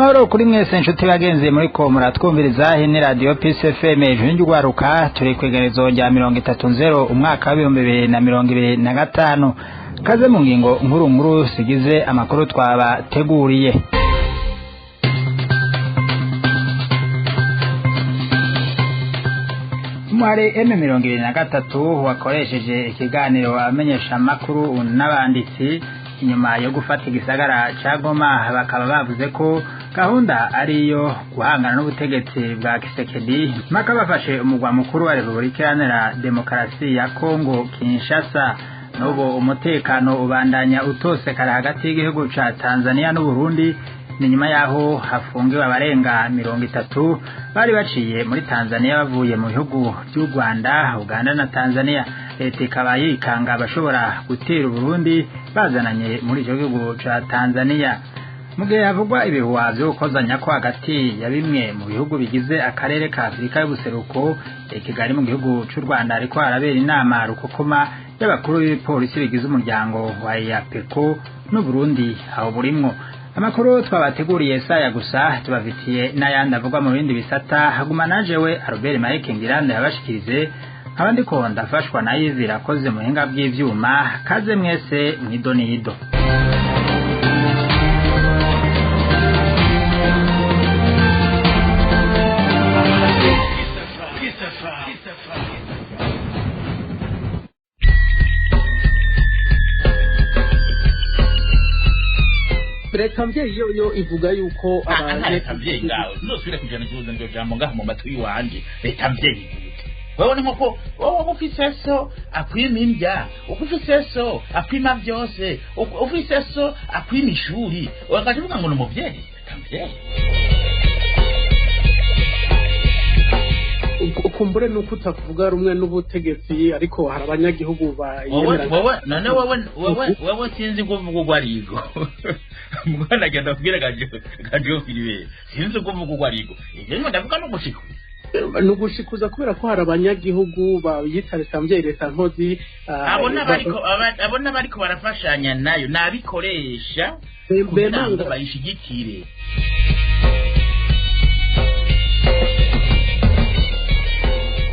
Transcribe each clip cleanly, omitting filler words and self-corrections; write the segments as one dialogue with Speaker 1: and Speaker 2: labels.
Speaker 1: Amahoro kuri mwese nshuti bagenzi muri ko muratwumviriza. Iyi ni radio Peace FM, ijwi ry'urwaruka. Turi kwegerezo rya 30 umwaka wa 2025. Kaze mu ngingo nkuru nkuru zigize amakuru twabateguriye. Umwari M23 wakoresheje ikiganiro abamenyesha amakuru n'abanditsi inyuma yo gufata igisagara ca Goma, bakaba bavuze ko gahunda ariyo guhangana n'ubutegetsi bwa Kisekedi mpaka bafashe umugwa mukuru wa Republika Iharanira Demokarasi ya Kongo, Kinshasa. N'ubu umutekano ubandanya utosekara hagati y'igihugu ca Tanzania n'Uburundi, ni nyuma yaho hafungiwe abarenga 30 bari baciye muri Tanzania bavuye mu bihugu by'u Rwanda, Uganda na Tanzania. Leta ikaba yikanga abashobora gutera Uburundi bazananye muri ico gihugu ca Tanzania. Mu gihe havugwa ibihuha vyo gukozanya ko hagati ya bimwe mu bihugu bigize akarere ka Afurika y'ubuseruko, Kigali mu gihugu c'u Rwanda hariko harabera inama rukokoma y'abakuru b'ibipolisi bigize umuryango wa EAPCO n'Uburundi aho burimwo. Amakuru twabateguriye saya gusa, tubafitiye n'ayandi avugwa mu bindi bisata. Haguma najewe Albert Mike Ngirande yabashikirize, abandi ko ndafashwa na Yves Irakoze mu buhinga bw'ivyuma. Kaze mwese mwidonido.
Speaker 2: Leta mvyeyi yo ivuga yuko
Speaker 3: abantu leta mvyeyi ngawe nzosubire kujana ikibuzo niryo jambo ngaho mu matwi wanje. Leta mvyeyi wewe ni nkoko wowe ufise so akwima indya, ufise so akwima vyose, ufise so akwima ishuri, wakaje uvuga ngo ni umuvyeyi. Leta mvyeyi
Speaker 2: ukumbure nuko utakuvuga rumwe n'ubutegetsi, ariko hari abanyagihugu bayemera.
Speaker 3: Wowe none wewe sinzi kuvuga uko ariko mwana agenda kubwira gaje firiwe, sinzi kuvuga uko ariko ivyo ndavuga no gushika
Speaker 2: ni ugushikuza kubera ko hari abanyagihugu bayita leta mvyeyi, leta nkozi.
Speaker 3: Abo n'abariko barafashanya nayo nabikoresha kugira ngo bayishigikire.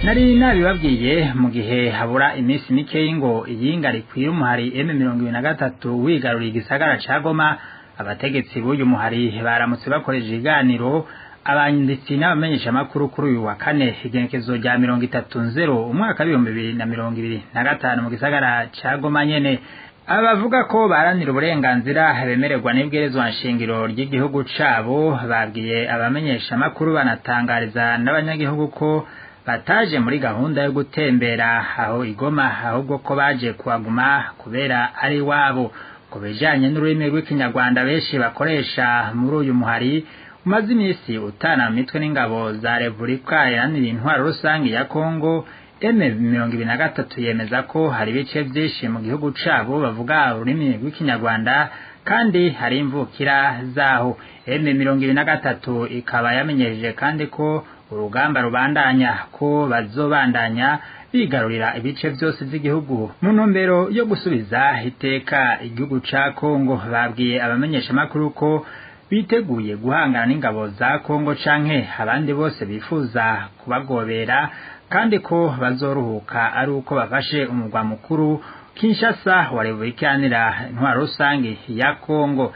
Speaker 1: Nari nabibabwiye, mu gihe habura iminsi mike ngo iyinga rikwira umuhari M23 wigaruriye igisagara ca Goma, abategetsi b'uyu muhari baramutse bakoresheje ikiganiro abanditsi n'abamenyesha amakuru kuri uyu wa kane, igenekezo rya 30 umwaka wa 2025 mu gisagara ca Goma nyene. Abavuga ko baharanira uburenganzira bemererwa n'ibwirizwa nshingiro ry'igihugu cabo babwiye abamenyesha amakuru banatangariza n'abanyagihugu ko bataje muri gahunda yo gutembera aho igoma, ahubwo ko baje kuhaguma kubera ari wabo. Ku bijanye n'ururimi rw'ikinyarwanda benshi bakoresha muri uyu muhari umaze iminsi utana mu mitwe n'ingabo za Repubulika Iharanira Intwaro Rusange ya Kongo, M23 yemeza ko hari ibice vyinshi mu gihugu cabo bavuga ururimi rw'ikinyarwanda kandi hari imvukira zaho. M23 ikaba yamenyesheje kandi ko urugamba rubandanya, ko bazobandanya bigarurira ibice byose by'igihugu mu ntumbero yo gusubiza iteka igihugu ca Kongo. Babwiye abamenyesha makuru ko biteguye guhangana n'ingabo za Kongo canke abandi bose bifuza kubagobera, kandi ko bazoruhuka ari uko bafashe umugwa mukuru Kinshasa wa Republika Iharanira Intwaro Rusange ya Kongo.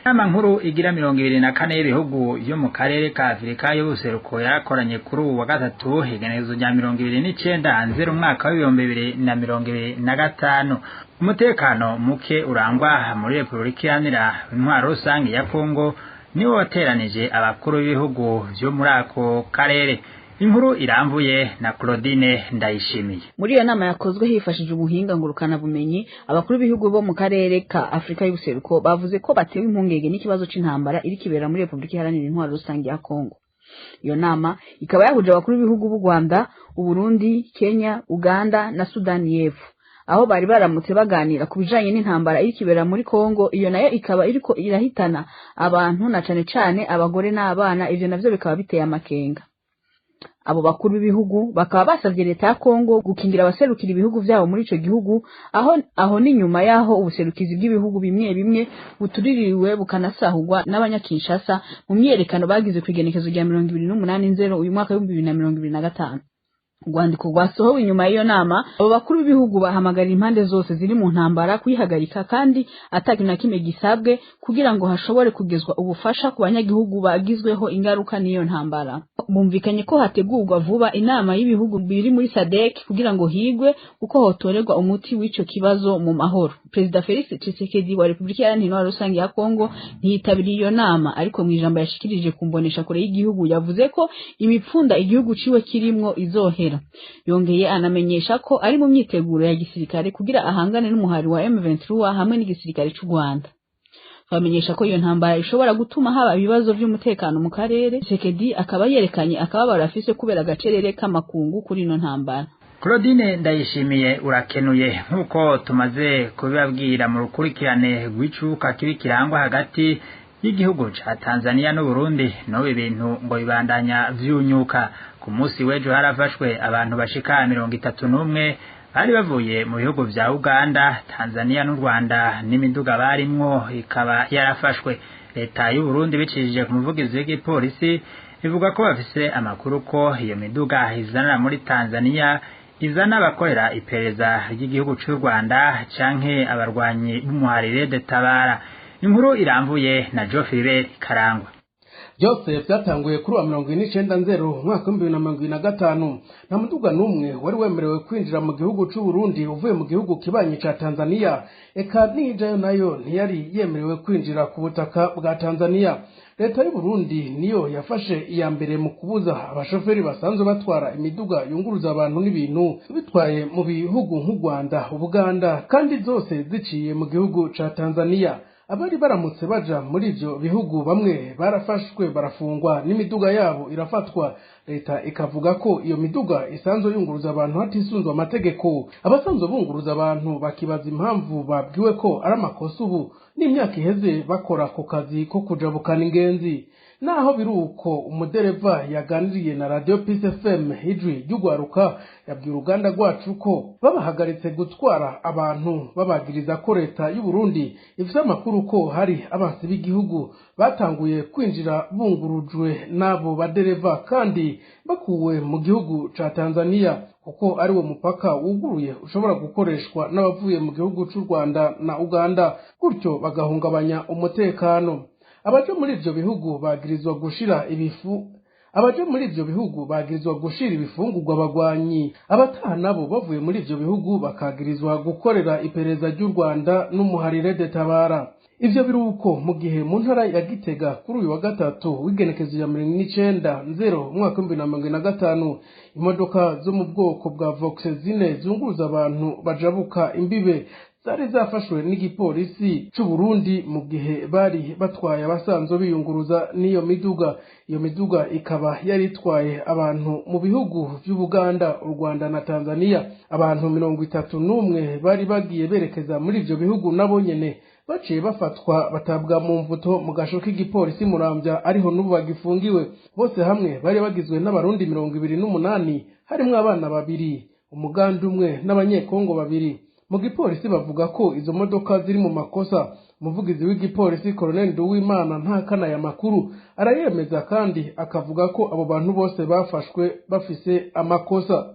Speaker 1: Inama nkuru igira 24 y'ibihugu yo mu karere ka Afurika y'ubuseruko yarakoranye kuri ubu wa gatatu, igenekerezo rya 29 nzero umwaka wa 2025. Umutekano muke urangwa muri Republika Iharanira Intwaro Rusange ya Kongo niwo wateranije abakuru b'ibihugu vyo muri ako karere. Inkuru iramvuye na Claudine Ndayishimiye.
Speaker 4: Muri iyo nama yakozwe hifashishije ubuhinga ngurukana bumenyi, abakuru b'ibihugu bo mu karere ka Afrika y'ubuseruko bavuze ko batewe impungenge n'ikibazo c'intambara iri kibera muri Republika Iharanira Intwaro Rusange ya Kongo. Iyo nama ikaba yahuje abakuru b'ibihugu b'u Rwanda, Uburundi, Kenya, Uganda na Sudani y'Epfo, aho bari baramutse baganira ku bijanye n'intambara iri kibera muri Kongo. Iyo nayo ikaba iriko irahitana abantu na cane cane abagore n'abana, ivyo navyo bikaba biteye amakenga. Abo bakuru b'ibihugu bakaba basavye leta ya Kongo gukingira abaserukira ibihugu vyabo muri ico gihugu, aho ni nyuma yaho ubuserukizi bw'ibihugu bimwe bimwe butuririwe bukanasahurwa n'abanyakinshasa mu myerekano bagize kw'igenekezo rya 28 Nzero uyu mwaka w'2025. Urwandiko rwasohowe inyuma y'iyo nama, abo bakuru b'ibihugu bahamagarira impande zose ziri mu ntambara kuyihagarika kandi atakintu na kimwe gisabwe, kugira ngo hashobore kugezwa ubufasha ku banyagihugu bagizweho ingaruka n'iyo ntambara. Bumvikanye ko hategurwa vuba inama y'ibihugu biri muri SADC kugira ngo higwe uko hotorerwa umuti w'ico kibazo mu mahoro. Perezida Felix Tshisekedi wa Repubulika Iharanira Intwaro Rusange ya Kongo ntiyitabiriye iyo nama, ariko mu ijambo yashikirije ku mboneshakure y'igihugu yavuze ko imipfunda igihugu ciwe kirimwo izohera. Yongeye anamenyesha ko ari mu myiteguro ya gisirikare kugira ahangane n'umuhari wa M23 hamwe n'igisirikare c'u Rwanda. Bamenyesha ko iyo ntambara ishobora gutuma haba ibibazo vy'umutekano mu karere. Tshisekedi akaba yerekanye akababaro afise kubera agacerere k'amakungu kuri ino ntambara.
Speaker 1: Claudine Ndayishimiye, urakenuye. Nk'uko tumaze kubibabwira mu rukurikirane rw'icuka kibi kirangwa hagati y'igihugu ca Tanzania n'Uburundi, n'ubu ibintu ngo bibandanya vyunyuka. Ku munsi w'ejo harafashwe abantu bashika 31 bari bavuye mu bihugu vya Uganda, Tanzania n'u Rwanda, n'imiduga barimwo ikaba yarafashwe. Leta y'u Burundi bicishije ku muvugizi w'igipolisi ivuga ko bafise amakuru ko iyo miduga izanira muri Tanzania izana abakorera iperereza ry'igihugu c'u Rwanda canke abarwanyi b'umuharire de Tabara. Inkuru iramvuye na Geoffrey Karangwa.
Speaker 2: Byose byatanguye kuri wa 49 Nzero umwaka w'2025. Nta muduga n'umwe wari wemerewe kwinjira mu gihugu c'u Burundi uvuye mu gihugu kibanyi ca Tanzania, eka n'ijayo nayo ntiyari yemerewe kwinjira ku butaka bwa Tanzania. Leta y'u Burundi niyo yafashe iya mbere mu kubuza abashoferi basanzwe batwara imiduga yunguruza abantu n'ibintu bitwaye mu bihugu nk'u Rwanda, Ubuganda, kandi zose ziciye mu gihugu ca Tanzania. Abari baramutse baja muri ivyo bihugu bamwe barafashwe, barafungwa, n'imiduga yabo irafatwa. Leta ikavuga ko iyo miduga isanzwe yunguruza abantu hatisunzwe amategeko. Abasanzwe bunguruza abantu bakibaza impamvu babwiwe ko ari amakosa, ubu n'imyaka iheze bakora ako kazi ko kujabukana ingenzi. Naho biri uko, umudereva yaganiriye na Radio Peace FM, Ijwi ry'Ugwaruka, yabwiye uruganda rwacu ko babahagaritse gutwara abantu babagiriza ko leta y'u Burundi ifise amakuru ko hari abansi b'igihugu batanguye kwinjira bungurujwe n'abo badereva kandi bakuwe mu gihugu ca Tanzania, kuko ari wo mupaka wuguruye ushobora gukoreshwa n'abavuye mu gihugu c'u Rwanda na Uganda, gutyo bagahungabanya umutekano. Abaje muri ivyo bihugu bagirizwa gushira ibifungurwa abagwanyi. Abataha nabo bavuye muri ivyo bihugu bakagirizwa gukorera iperereza ry'u Rwanda n'umuharire de Tabara. Ivyo biruko mu gihe mu ntara ya Gitega kuri uyu wa gatatu w'igenekezo ya 99 Nzero umwaka w'2025, imodoka zo mu bwoko bwa Vox zine zunguruza abantu bajabuka imbibe zari zafashwe n'igipolisi c'u Burundi mu gihe bari batwaye abasanzwe biyunguruza n'iyo miduga. Iyo miduga ikaba yari itwaye abantu mu bihugu vy'Ubuganda, u Rwanda na Tanzania. Abantu 31 bari bagiye berekeza muri ivyo bihugu nabo nyene baciye bafatwa, batabwa mu mvuto mu gasho k'igipolisi Muramvya, ariho n'ubu bagifungiwe. Bose hamwe bari bagizwe n'Abarundi 28, harimwo abana babiri, Umuganda umwe n'Abanyekongo babiri. Mu gipolisi bavuga ko izo modoka ziri mu makosa. Umuvugizi w'igipolisi, Colonel Nduwimana, ntakana aya makuru, arayemeza kandi akavuga ko abo bantu bose bafashwe bafise amakosa.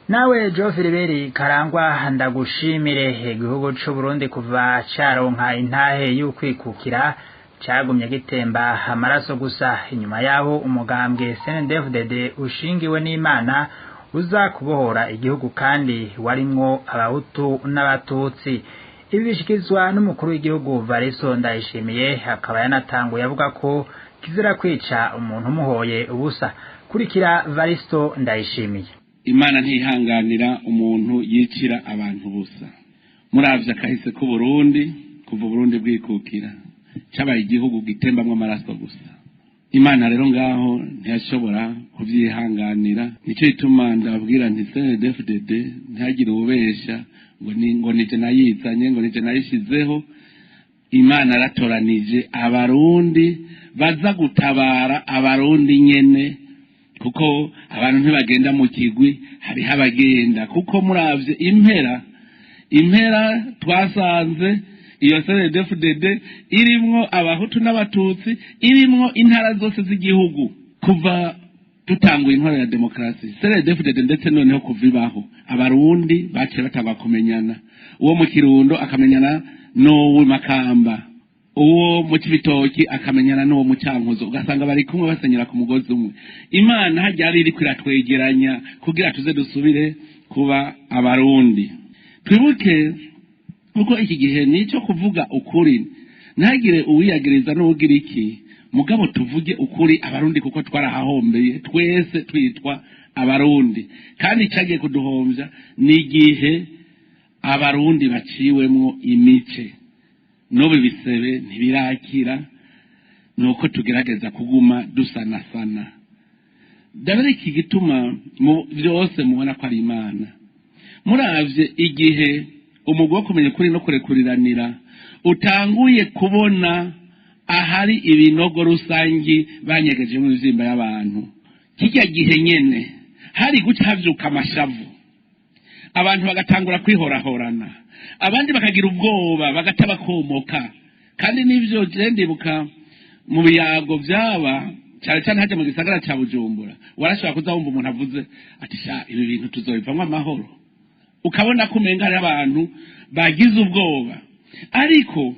Speaker 1: Nawe Geoffrey Karangwa, ndagushimire. Igihugu c'u Burundi kuva caronka intahe y'ukwikukira cagumye gitemba amaraso gusa. Inyuma yaho umugambwe CNDD-FDD ushingiwe n'Imana uza kubohora igihugu kandi warimwo Abahutu n'Abatutsi, ibi bishyikirizwa n'umukuru w'igihugu Varisto Ndayishimiye, akaba yanatanguye avuga ko kizira kwica umuntu umuhoye ubusa. Kurikira Varisto Ndayishimiye.
Speaker 5: Imana ntihanganira umuntu yicira abantu busa. Muravye akahise k'u Burundi, kuva Burundi bwikukira cabaye igihugu gitembamwo amaraso gusa. Imana rero ngaho ntiyashobora kuvyihanganira. Nico gituma ndababwira nti CNDD-FDD ntihagire ububesha ngo ni ngo nije nayizanye, ngo nije nayishizeho. Imana yaratoranije Abarundi baza gutabara Abarundi nyene. Kuko abantu ntibagenda mu kigwi, hariho abagenda kuko muravye impera twasanze iyo CNDD-FDD irimwo abahutu n'abatutsi, irimwo intara zose z'igihugu kuva dutanguye intwaro ya demokarasi CNDD-FDD. Ndetse noneho kuva ibaho, abarundi baciye batangwa kumenyana, uwo mu Kirundo akamenyana n'uwo Makamba, uwo mu Cibitoki akamenyana n'uwo mu Cankuzo, ugasanga bari kumwe basenyera ku mugozi umwe. Imana hajya ari iriko iratwegeranya kugira tuze dusubire kuba abarundi. Twibuke kuko iki gihe nico kuvuga ukuri, ntagire uwiyagiriza n'uwugira iki, mugabo tuvuge ukuri abarundi, kuko twarahahombeye twese twitwa abarundi. Kandi icagiye kuduhombya ni igihe abarundi baciwemwo imice, n'ubu ibisebe ntibirakira, nuko tugerageza kuguma dusanasana. Ndabona iki gituma mu byose mubona ko ari Imana. Muravye igihe umugwi wo kumenya ukuri no kurekuriranira utanguye kubona ahari ibinogo rusangi banyegeje mu mivyimba y'abantu, kirya gihe nyene hari guca havyuka amashavu, abantu bagatangura kwihorahorana, abandi bakagira ubwoba, bagata bakomoka. Kandi n'ivyo je ndibuka mu biyago vyaba cyane cyane hajya mu gisagara ca Bujumbura, warashobora kuza wumva umuntu avuze ati: "Sha, ibi bintu tuzobivamwo amahoro." Ukabona ko umenga hari abantu bagize ubwoba, ariko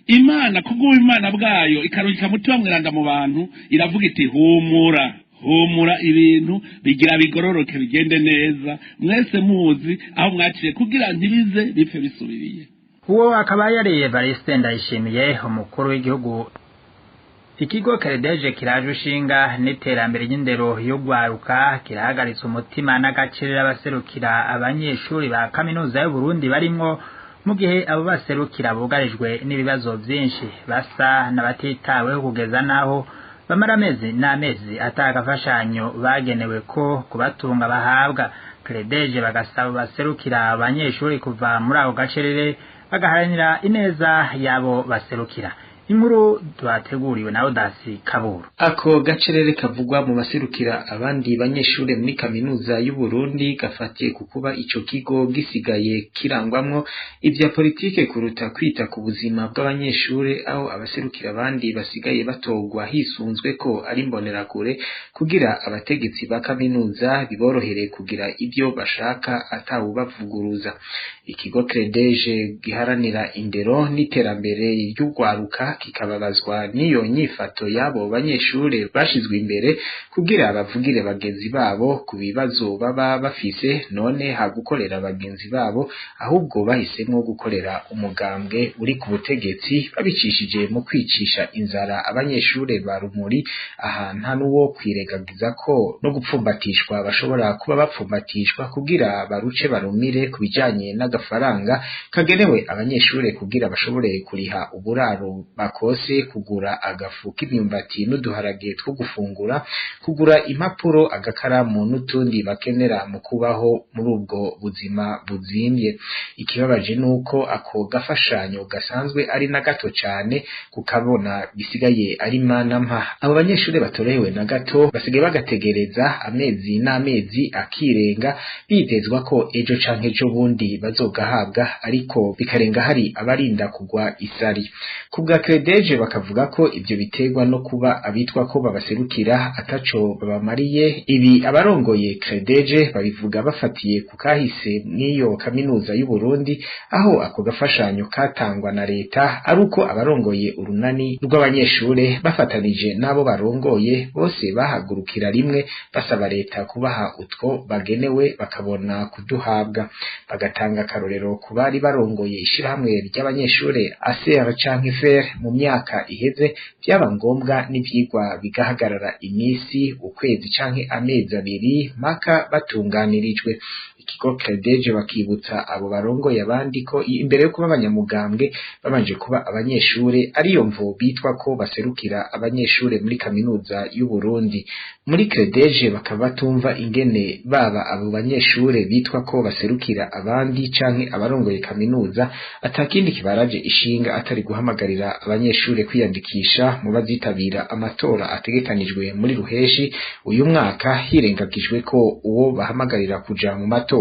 Speaker 5: Imana kubw'ubimana bwayo ikarungika Mutima Mweranda mu bantu, iravuga iti: "Humura, humura, ibintu bigira bigororoke, bigende neza, mwese muzi aho mwaciye kugira ntibize bipfe bisubiriye."
Speaker 1: Uwo akaba yari Evariste Ndayishimiye, umukuru w'igihugu. Ikigo Keredeje kiraje ushinga n'iterambere ry'indero y'ugwaruka kirahagaritse umutima n'agaciro abaserukira abanyeshuri ba kaminuza y'u Burundi barimwo, mu gihe abo baserukira bugarijwe n'ibibazo byinshi, basa n'abatitaweho kugeza naho bamara amezi n'amezi atagafashanyo bagenewe ko kubatunga bahabwa. Keredeje bagasaba baserukira abanyeshuri kuva muri ako gacerere, bagaharanira ineza yabo baserukira. Inkuru twateguriwe na Odasi Kaburu.
Speaker 6: Ako gacerere kavugwa mu baserukira abandi banyeshure muri kaminuza y'u Burundi gafatiye ku kuba ico kigo gisigaye kirangwamwo ivya politike kuruta kwita ku buzima bw'abanyeshure, aho abaserukira abandi basigaye batogwa hisunzwe ko ari imbonerakure, kugira abategetsi ba kaminuza biborohere kugira ibyo bashaka atawubavuguruza. Ikigo Credeje giharanira indero n'iterambere ry'ugwaruka kikababazwa n'iyo nyifato y'abo banyeshure bashizwe imbere kugira bavugire bagenzi babo ku bibazo baba bafise, none ha gukorera bagenzi babo ahubwo bahisemwo gukorera umugambwe uri ku butegetsi, babicishije mu kwicisha inzara abanyeshure ba Rumuri. Aha nta n'uwo kwiregagiza ko no gupfumbatishwa bashobora kuba bapfumbatishwa kugira baruce barumire ku bijanye n'agafaranga kagenewe abanyeshure kugira bashobore kuriha uburaro bakose, kugura agafu k'imyumbati n'uduharage two gufungura, kugura impapuro, agakaramu n'utundi bakenera mu kubaho muri ubwo buzima buzimvye. Ikibabaje nuko ako gafashanyo gasanzwe ari na gato cane, kukabona bisigaye ari manampa. Abo banyeshure batorohewe na gato, basigaye bagategereza amezi n'amezi akirenga, bitezwa ko ejo canke ejo bundi bazogahabwa, ariko bikarenga hari abarinda kugwa isari. Kubwa Credeje bakavuga ko ivyo biterwa no kuba abitwa ko babaserukira ataco babamariye. Ibi abarongoye Credeje babivuga bafatiye ku kahise mw'iyo kaminuza y'u Burundi, aho ako gafashanyo katangwa na leta ari uko abarongoye urunani rw'abanyeshure bafatanije n'abo barongoye bose bahagurukira rimwe basaba leta kubaha utwo bagenewe, bakabona kuduhabwa. Bagatanga akarorero ku bari barongoye ishirahamwe ry'abanyeshure ASER canke FER mu myaka iheze, byaba ngombwa n'ivyigwa bigahagarara imisi, ukwezi canke amezi abiri mpaka batunganirijwe. Ikigo Credeje bakibutsa abo barongoye abandi ko imbere yo kuba abanyamugambwe babanje kuba abanyeshure, ariyo mvo bitwa ko baserukira abanyeshure muri kaminuza y'u Burundi. Muri Credeje bakaba batumva ingene baba abo banyeshure bitwa ko baserukira abandi canke abarongoye kaminuza atakindi kibaraje ishinga atari guhamagarira abanyeshure kwiyandikisha mu bazitabira amatora ategekanijwe muri ruheshi uyu mwaka, hirengagijwe ko uwo bahamagarira kuja mu matora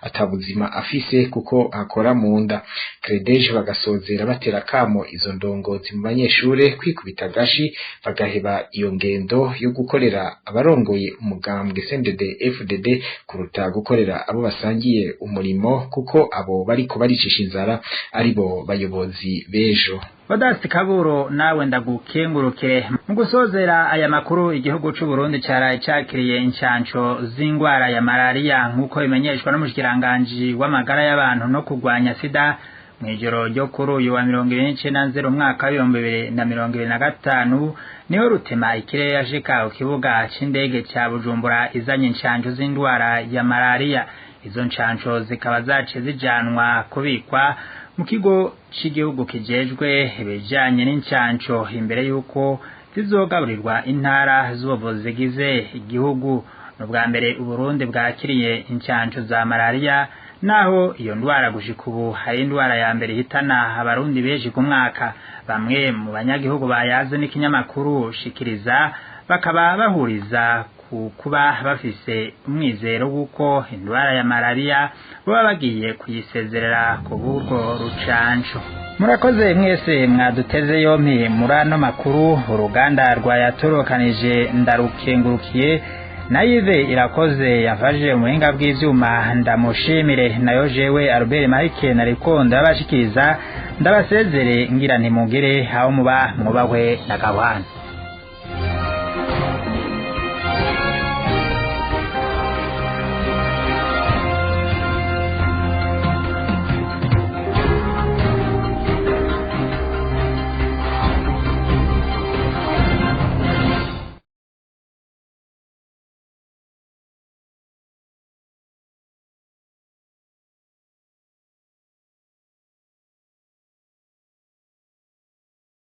Speaker 6: atabuzima afise kuko akora mu nda. Credeje bagasozera batera kamo izo ndongozi mu banyeshure kwikubita gashi bagaheba iyo ngendo yo gukorera abarongoye umugambwe CNDD FDD kuruta gukorera abo basangiye umurimo, kuko abo bariko baricisha inzara aribo bayobozi bejo.
Speaker 1: Odasi Kaburo, nawe ndagukengurukire. Mu gusozera aya makuru, igihugu c'u Burundi caraye cakiriye incanco z'ingwara ya malaria, nk'uko bimenyeshwa n'umushikiranganji w'amagara y'abantu no kurwanya sida. Mw'ijoro ryo kuri uyu wa 29 Nzero umwaka wa 2025 niho rutema ikirere yashika ku kibuga c'indege ca Bujumbura izanye incanco z'indwara ya malaria. Izo ncanco zikaba zaciye zijanwa kubikwa mu kigo c'igihugu kijejwe ibijanye n'incanco imbere y'uko zizogaburirwa intara z'ubuvuzi zigize igihugu. Ni ubwa mbere Uburundi bwakiriye incanco za malaria, naho iyo ndwara gushika ubu hari indwara ya mbere ihitana abarundi benshi ku mwaka. Bamwe mu banyagihugu bayaze n'ikinyamakuru Shikiriza bakaba bahuriza ku kuba bafise umwizero w'uko indwara ya malaria baba bagiye kuyisezerera ku bw'urwo rucanco. Murakoze mwese mwaduteze yompi muri ano makuru. Uruganda rwayatorokanije ndarukengurukiye, nayive Irakoze yafashe umuhinga bw'ivyuma ndamushimire, nayo jewe Albert Mike nariko ndabashikiriza ndabasezere ngira ntimugire aho muba mwubahwe na gahwana.